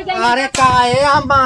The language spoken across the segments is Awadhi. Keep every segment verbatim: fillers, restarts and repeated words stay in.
अरे काहे अम्मा,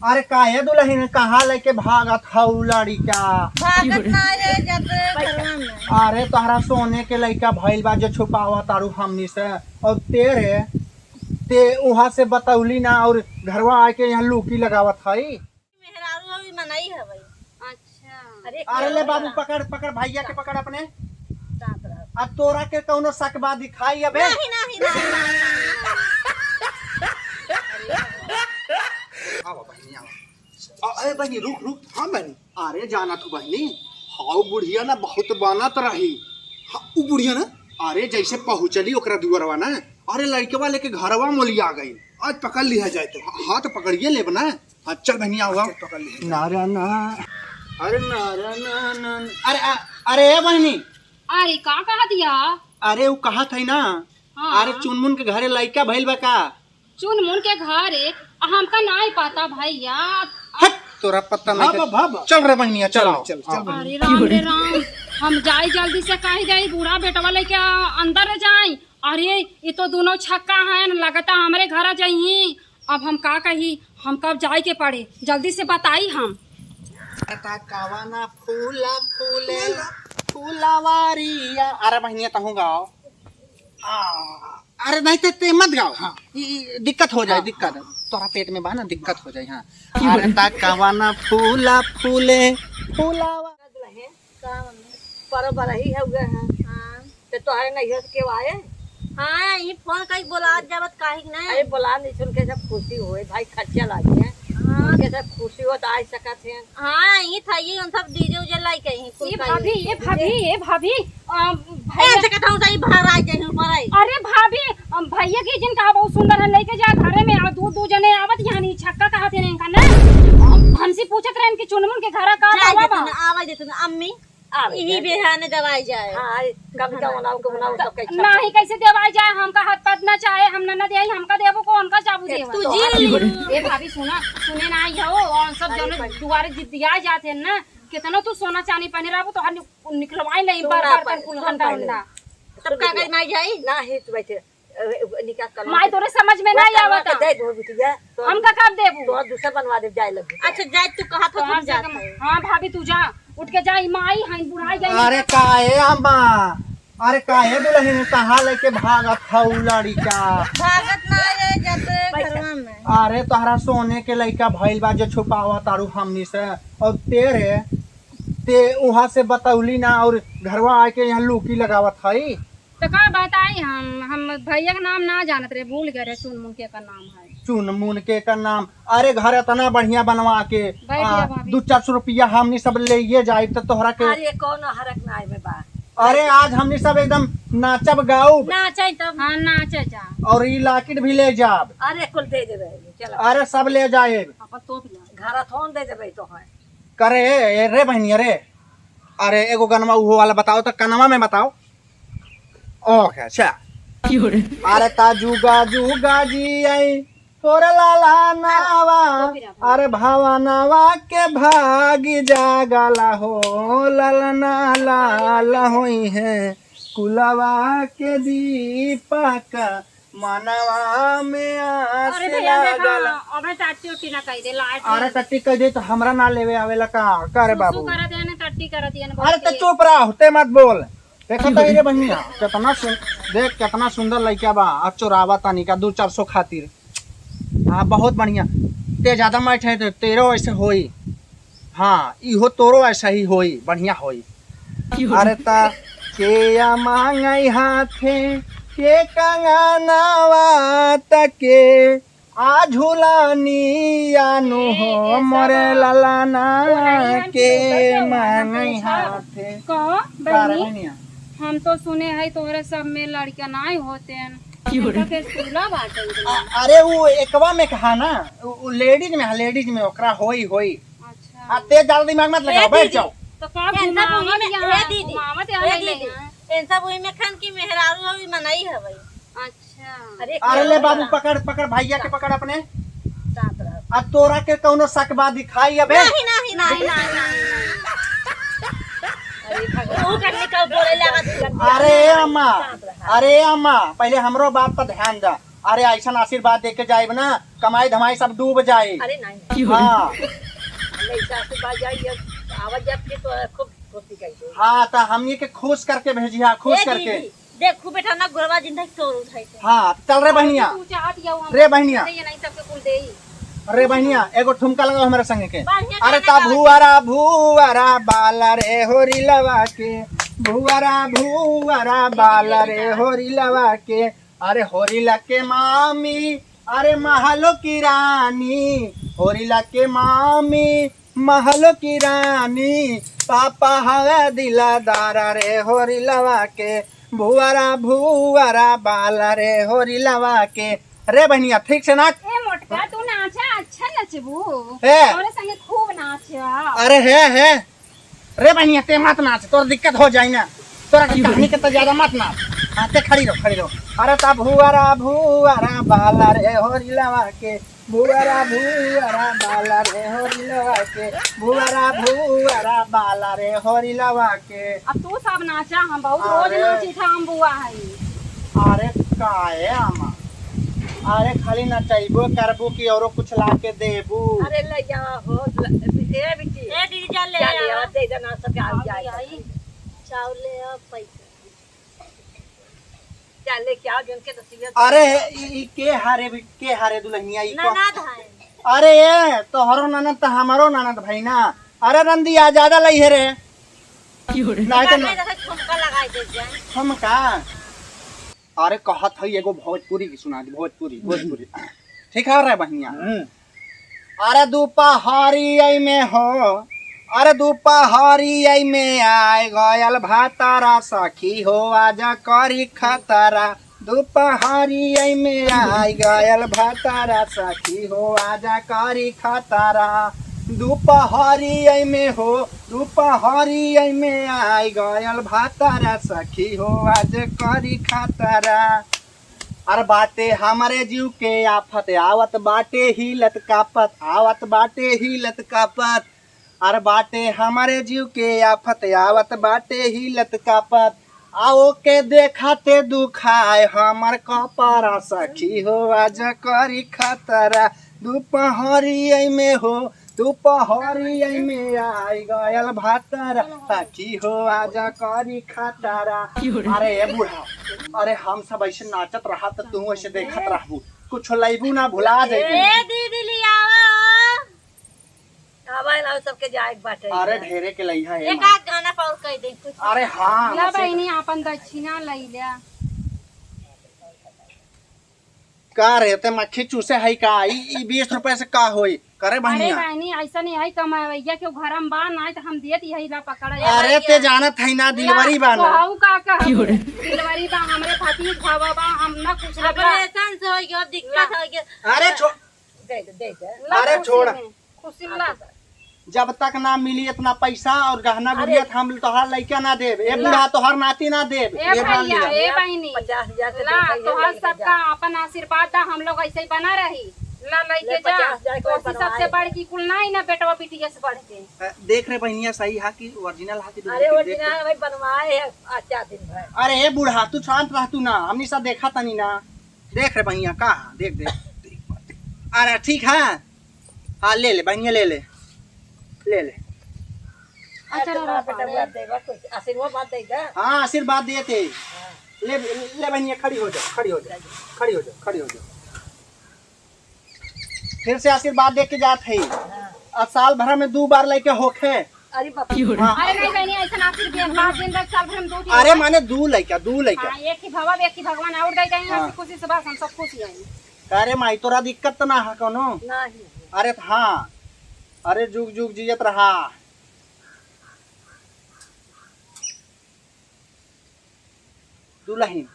अरे काहे दुलहिन, कहाँ लेके भागत हऊ लड़िका? भागत ना रे, जब घरवा में। अरे तोहरा सोने के लइका भइल बा जो छुपावत तारू हमनी से, और तेरे ते वहाँ से बतौली ना और घरवा आके यहाँ लूकी लगावत हई। मेहरारू हवी मनई हवई। अच्छा। अरे अरे ले बाबू, पकड़ पकड़ भैया के, पकड़ अपने। दांत रहा। अब तोरा के कौनो शक बा दिखाई अबे? नहीं, नहीं, नहीं, नहीं, नहीं। आवा बहिनी, आवा। अ-, अरे बहिनी, रुक, रुक। हाँ बहिनी। अरे जाना तू बहिनी, हाउ बुढ़िया ना बहुत बनत रही। हाँ, उ बुढ़िया ना, अरे जैसे पहुँचली ओकरा दुआरवा ना, अरे लड़कवा लेके घरवा मोलिया गई। आज पकड़ लिया जाए तो। हाँ, तो पकड़िए लेब ना। हाँ, चल बहिनी, आवा। चल, पकड़ लिया जाए। नारा ना। अरे नारा ना, ना, ना। अरे, आ, अरे ए बहिनी। अरे का कहा दिया? अरे उ कहत है ना। हाँ। अरे चुनमुन के घरे लइका भइल बा का? चुनमुन के घरे? हमका नाई पता भैया। हट, तोरा पता नहीं भाभ, है। भाभ। चल रे बहिनिया, चल, चलाओ। चल, चल हाँ। बहिनी। अरे राम रे राम, हम जाई जल्दी से, कहीं जाई बूढ़ा बेटवा लेके अंदर जाई। अरे ये तो दोनों छक्का हैं, लगता हमरे घर जाई। अब हम का कही, हमका अब जाए के पड़े, जल्दी से बताई हम। पता कवना फूला फूले फुलवारिया। अरे बहिनिया, तहूँ गाओ। आ, अरे नहीं ते, ते मत गाओ। हाँ। ई, ई दिक्कत हो जाए, हाँ, दिक्कत। हाँ, हाँ। तोरा पेट में बा ना, दिक्कत हो जाए। हाँ। अरे ता कवना फूला फूले फुलावा। का मम्मी? पर बरही है उगे हैं। हाँ। ते तोहरे नैहर से केहू आए? हाँ, यही फोन कई बोलात जावत काहे के नहीं? अरे बोला नहीं, सुन के सब खुशी होए, भाई खर्चा लागे है। हाँ। सुन के सब खुशी हो तो आ सकत है। हाँ, यही था, ये हम सब डीजे उजे लाई के यहीं कुल ये कई भाभी, ये भाभी, ये भाभी, अ, ए, भैया। से कहता हूँ, सही बाहर आ जाए, ऊपर आई। अरे भाभी, अ, भैया की जिन कहा बहुत सुंदर है, लेके जा घरे में, आ दू, दू जने आवत यहाँ नहीं, छक्का कहा थे इनका ना। हम, हमसे पूछत रहन कि चुनमुन के घरा का जाए बाबा देतन, बा। आवा देतन, अम्मी। आवे, यही जाए। बेहाने दवाई जाए। हाँ, आई, कब का बनाओ, के बनाओ, तो कब का इच्छा ना ही करे। कैसे देवाई जाए, हमका हाथ पद ना चाहे, हम ना, ना दे, हमका देबो को, उनका चाबू देवा। तू जी ले। ए भाभी सुना, सुने ना आई हो, और सब अरे जने भाई। दुआरे जिद्दिया जाते हैं ना, कितना तू सोना चांदी पहने रहबो, तो हर नि-, निकलवाई नहीं, सुन बार, ना बार पाए, तन कुल सुन हंडा पाए। हंडा। तब सुन का बिटिया। करी माई जाई? ना ही तू बैठे। अ, अ, निकाल कर माई, तोरे समझ में वो नहीं करवा आवता। के दे दो बिटिया, तो हमका कब देबू? तो दूसरा बनवा दे, जाए लगे। अच्छा, जाए तू कहा था, तो तुम हम जात जाके, है। हाँ भाभी, तू जा, उठ के जा, ई माई है, बुढ़ाई गई। अरे काहे अम्मा, अरे काहे दुलहिन, कहाँ लेके भागत हऊ लड़िका? भागत ना रे, जब बैठा। घरवा में। अरे तोहरा सोने के लइका भइल बा जो छुपावत तारू हमनी से, और तेरे ते वहाँ से बतौली ना और घरवा आके यहाँ लूकी लगावत हई। तो का बताई हम, हम भैया के नाम ना जानत रहे, भूल गए रहे, चुनमुन के का नाम है। चुनमुन के का नाम, अरे घर इतना बढ़िया बनवा के, बैठ आ, जा भाभी। दू चार सौ रुपया हमनी सब ले ये जाइब तो तोहरा के। अरे कौनो हरक ना आए में बा। अरे आज हमनी सब एकदम नाचब गाउब। नाचे तब। हाँ, नाचे जा। और ई लाकिट भी ले जाब। अरे कुल दे देबे, चलो। अरे सब ले जाइब। अपन तोप ले। घर थोन दे देबे तो है। करे, ए, रे बहिनिया रे, अरे एगो गनमा उहो वाला बताओ तो, कनमा में बताओ। ओके, अच्छा। अरे ता जुगा जुगा जी आई तोर लाला नावा, अरे भावनावा के भागी जागला हो, ललना लाल होई है कुलवा के दीपक मनवा में आस अरे भैया, देखा, लागल। अबे टट्टी उट्टी ना कह दे, लाइट अरे नहीं। टट्टी कह दे तो हमरा ना लेवे आवेला का? का रे सुसु बाबू? करत है ना, टट्टी करत है ना, अरे बोल तो के। चुप रह, ते मत बोल। देखा तो रे बहिनिया, कितना सुन-, देख कितना सुंदर लइका बा, आ चोरावा तानी का दू चार सौ खातिर। हाँ, बहुत बढ़िया। ते ज्यादा मैठ है तो तेरो ऐसे होई। हाँ, इहो तोरो ऐसा ही होई, बढ़िया होई। अरे ता के या मांगई हाथे, के कंगनावा तके, आ झुलानी यानु हो ए, ए, मोरे सब ललना बोलही हन के कि ऊपर के मांगई हाथे। कहो, का रे बहिनी, बहिनिया? हम तो सुने है तोहरे सब में लड़का नाई होते हैं। क्यों रे? इनका के सुला बाटे इनका। अ-, अरे वो एकवा में कहा ना, वो, वो लेडीज में, हाँ, लेडीज में ओकरा होई, होई। अच्छा। आ, तेज ज्यादा दिमाग मत ए लगाओ, बैठ दीदी, जाओ। तो का इन सब घुमावत वही में, यहाँ, ए दीदी, घुमावत यहाँ ए ले दीदी, यहाँ। इन सब वही में खान की मेहरारू हवी, मनई हवई। अच्छा। अरे अरे ले बाबू, पकड़, पकड़, भैया के पकड़ अपने। दांत रहा। अब तोरा के कौनो शक बा दिखाई अबे? नहीं, नहीं, नहीं, नहीं, नहीं, नहीं। अरे भगवान। तू करने का बोले लगा तू। अरे अम्मा, दांत रहा। अरे अम्मा, पहले हमरो बात पर ध्यान दा। अरे, ऐसन आशीर्वाद दे के जाइब ना, कमाई धमाई सब डूब जाए। अरे नहीं, नहीं। हाँ। हमें ऐसा आशीर्वाद जाए, ये आवत जात के तो खूब खुशी कही दे। हाँ, तो हमनी के खुश करके भेजिहा, खुश ए करके। दीदी, देखू बेटा ना, गोरवा जिंदा तोड़ उठाई थे। हाँ, चल रे बहनिया। तू चाहत या हम रे बहनिया। ये नहीं सबके कुल देई। रे बहनिया, एगो ठुमका लगाओ हमारे संग के। बढ़िया अरे गाना ता गावत भुआरा भुआरा बाला रे होरी लवा के, भुआरा भुआरा बाला रे होरी लवा के, अरे होरी लके मामी, अरे महलो की रानी, होरी लके मामी, महलो की रानी, पापा हवे दिलदार रे होरी लवा के, भुआरा भुआरा बाला रे होरी लवा के। रे बहनिया, ठीक से नाच। ए मोटका, तू नाचा, अच्छा नचबू। ए। हमरे संगे खूब नाचा। अरे हे, हे। रे बहनिया, ते मत नाच, तोर दिक्कत हो जाई ना। तोरा के कहानी के तो ज्यादा मत नाच। हाँ, ते खड़ी रहो, खड़ी रहो। अरे ता भुआरा भुआरा बाला रे होरी लवा के, भुआरा भुआरा बाला रे होरी लवा के, भुआरा भुआरा बाला रे होरी लवा के। अब तू सब नाचा, हम बहुत रोज अरे। नाची था, हम बुआ है। अरे काहे आमा? अरे खाली नचैबो करबू कि औरो कुछ लाके देबू? अरे ले जा हो, ल-, ए बिटी। ए दीदी, जा ले जा ले आ। आ, दे दे ना, सब आ आई, जाए। आई। चाउर ले आ, पैसा। जा लेके आओ, जन के नसीब है। अरे, ई, ई के हारे भी, के हारे दुल्हनिया, ई को-, ननद है। अरे, ये तोहरो ननद त हमरो ननद भाई ना। अरे, नंदिया, ज्यादा लई है रे। क्यों रे? नहीं तो ना। जैसे ठुमका लगाई दे जाए। ठुमका? अरे, कहत है एगो भोजपुरी की सुना दी, भोजपुरी, भोजपुरी। ठीक है रे बहिनिया? हम्म। अरे दुपहरी आई में हो, अरे दुपहरी आई में आय गयल भातारा सखी हो, आजा करी खतरा। दुपहरी आई में आय गयल भातारा सखी हो, आजा करी खतरा। दुपहरी आई में हो, दुपहरी आई में आय गयल भातारा सखी हो, आज करी खतरा। अरे बाटे हमरे जीव के आफत, आवत बाटे हिलत कापत, आवत बाटे हिलत कापत। अरे बाटे हमरे जीव के आफत, आवत बाटे हिलत कापत। आओ के देखते दुखाए हमर कपरा सखी हो, आज करी खतरा। दुपहरी आई में हो, दुपहरी आई में आई गयल भातारा सखी हो, आज करी खतरा। अरे ए बूढ़ा, अरे हम सब ऐसे नाचत रहा त तू ऐसे देखत रहबू, कुछ लैबू ना, भुला जाइबू। ए दीदी लियावा। आवा ना, सबके जाए के बाटे। अरे ढेरे के लइहा है एक माँ। आध गाना पर और कह दे कुछ। अरे हाँ, ला बस बहिनी, आपन दक्षिणा लई ले। का रे, ते मक्खी चूसे है का? ई, ई बीस रुपए से का होई? करे अरे बहिनिया। बहिनी, ऐसा नहीं है, कमावैया के घर में बा, नहीं तो हम देत यही ला पकड़ा। अरे ते जानत है ना, दिलवरी बा ना। तो हऊ का कह? क्यों रे? दिलवरी बा, हमरे खातिर खावा बा, हम ना कुछ अपने लगला। एहसान से होई गयो, दिक्कत ला। होई गयो। अरे छो-, दे दे, दे दे। ला अरे खुशी छोड़। में, खुशी में ला। जब तक ना मिली इतना पैसा और गहना अरे। गुड़िया, हम तोहार लइका ना देब। ए ला। बूढ़ा, तोहार नाती ना देब। ए ये मान भैया, लिया। ए बहिनी, पचास हजार से ला, दे भैया, तोहार लेके सबका जा। अपन आशीर्वाद दा, हम लोग ऐसे ही बना रही। ला, लइके ले, जा। पचास हजार कोई तोहसे बनवाए सबसे है। बढ़ की कुल ना ही ना बेटवा बिटिया से बढ़ के। अ, देख रे बहिनिया, सही हा कि ओरिजिनल हा कि अरे डुप्लीकेट, देख ओरिजिनल ले। भाई बनवाए है, अच्छा दिन भर। अरे ए बूढ़ा, तू शांत रह तू ना, हमनी सब देखा तनी ना। देख रे बहिनिया, का हा? देख, देख, देख, देख। अरे ठीक है, हाँ, ले ले, बहिनिया, ले ले, ले ले। अच्छा, अच्छा, रहो, बेटा, रहो। बात देगा, कुछ आशीर्वाद बात देगा। हाँ, आशीर्वाद दिए थे। हाँ। ले, ले, बहिनिया, खड़ी हो जाओ, खड़ी हो जाओ, खड़ी हो जाओ, खड़ी हो जाओ। फिर से आशीर्वाद दे के जात है। हाँ। अब साल भर में दो बार लइके होखे। अरे बाप रे। हाँ। अरे नहीं बहिनी, ऐसा आशीर्वाद दिन रात साल भर में दो दिन अरे होखे। माने दो लइका, दो लइका। हाँ, एक ही भवा, एक ही भगवान और दे जाएंगे, हाँ। हंसी खुशी से बस हम सब खुश ही हैं। अरे माई, तोरा दिक्कत तो ना है कोनो? नहीं। अरे त हाँ, अरे जुग जुग जियत रहा दुलहिन,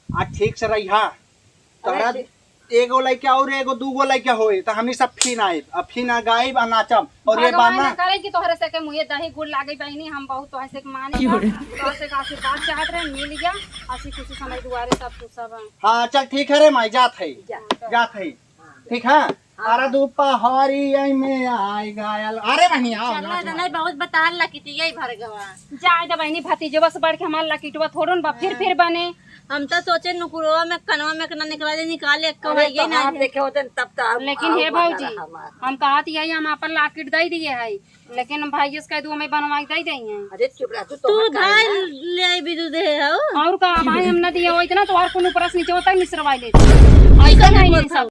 आ ठीक से रहिहा। अरे तोहरा ठीक। एगो लइका और एगो दूगो लइका होई त हमनी सब फिन आइब, आ फिन आ गाइब आ नाचब। और ये भगवान बाना करे कि तोहरे से के मुँहे दही गुड़ लागे बहिनी, हम बहुत तोहरे से के माने क्यों रे? तोहरे से के आशीर्वाद चाहत रहे, मिल गया। हंसी खुशी समय दुआरे सब कुछ सब है। हाँ चल ठीक है रे माई, जात है, जा। जात है। ठीक है। अरे दुपहरी आई में आई गायल। अरे बहनी, आओ, चला आओ, तो आओ। नहीं, बहुत बताल लकिटिया ही भर गवा। जाए दे बहनी, भतीजवा से बढ़ के हमार लकिटवा थोड़न बा, फिर, फिर बने। हम तो सोचे नुकुरवा में, कनवा में के ना निकला दे, निकाले, एक अरे कमाइए तो ना हम है। देखे होते न तब तो और, लेकिन और हे बना भौजी, रहा हमार। हम कहत यही हम आपन लाकिट दे दिए है, लेकिन हम भाई से कह दू, हमें बनवा के दे देंगे। अरे चुप रह तू, तू तोहर काहे धाई ना? ले आई बिदु दे हो। और का भाई, हम ना दिए हो इतना, तो और कोनो प्रश्न नीचे होता है, मिश्रवा लेते। ऐसा नहीं है सब।